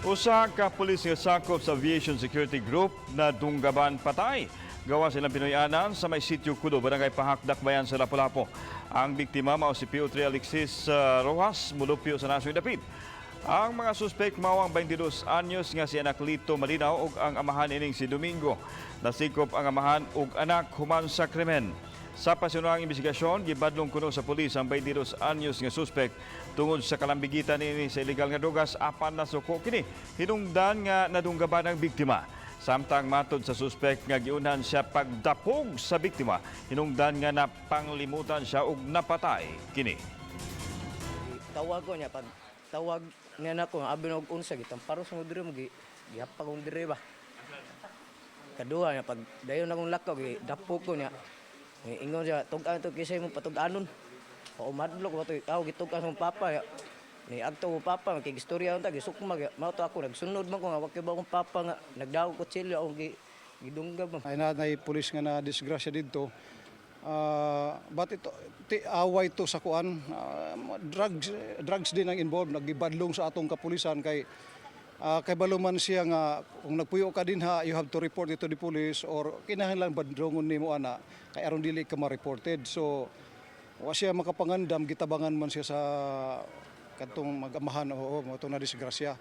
Usa ka pulis nga sakop sa Aviation Security Group nadunggaban patay gawas ilang Pinoy-anan sa may Sitio Kudo, Barangay Pahak, Dakbayan sa Lapu-Lapu. Ang biktima mao si PO3 Alexis Rojas, mulupyo sa nasyon dapit. Ang mga suspek mao ang 22 anyos nga si Anaclito Malinaw ug ang amahan ining si Domingo. Nasikop ang amahan ug anak human sa krimen. Sa pasunang investigasyon, gibadlong kuno sa pulis ang 22 anyos nga suspek tungod sa kalambigitan niini sa ilegal nga drugas, apan nasuko kini hinungdan nga nadunggaban ang biktima. Samtang matod sa suspek nga giunhan siya pagdapog sa biktima, hinungdan nga napanglimutan siya ug napatay kini. Tawag ko niya, pag tawag niya nako, abi na og unsa, gitamparos mo diri mo, gi gihapag kong diri ba. Kaduha niya, pag dayon akong lakaw, gi dapog ko niya. Ingon siya, "Tug-an to kisay mo patug-anon." O madlok ba to, aw gitug-an sa papa ya. Ni agto ko papa, kay gistorya unta gisukma mao to ako nagsunod man ko nga wa kay ba akong papa nga nagdawag kutsilyo akong gi gidunggab man. Ay na nay pulis nga na disgrasya didto. But ito ti, away to sa kuan, drugs drugs din ang involved. Nagibadlong sa atong kapulisan kay kay balo man siya nga kung nagpuyo ka dinha, you have to report it to the police or kinahanglan badlongon nimo ana kay aron dili ka ma-reported. So wa siya makapangandam, gitabangan man siya sa kadtong mag-amahan, oo, mao to na disgrasya.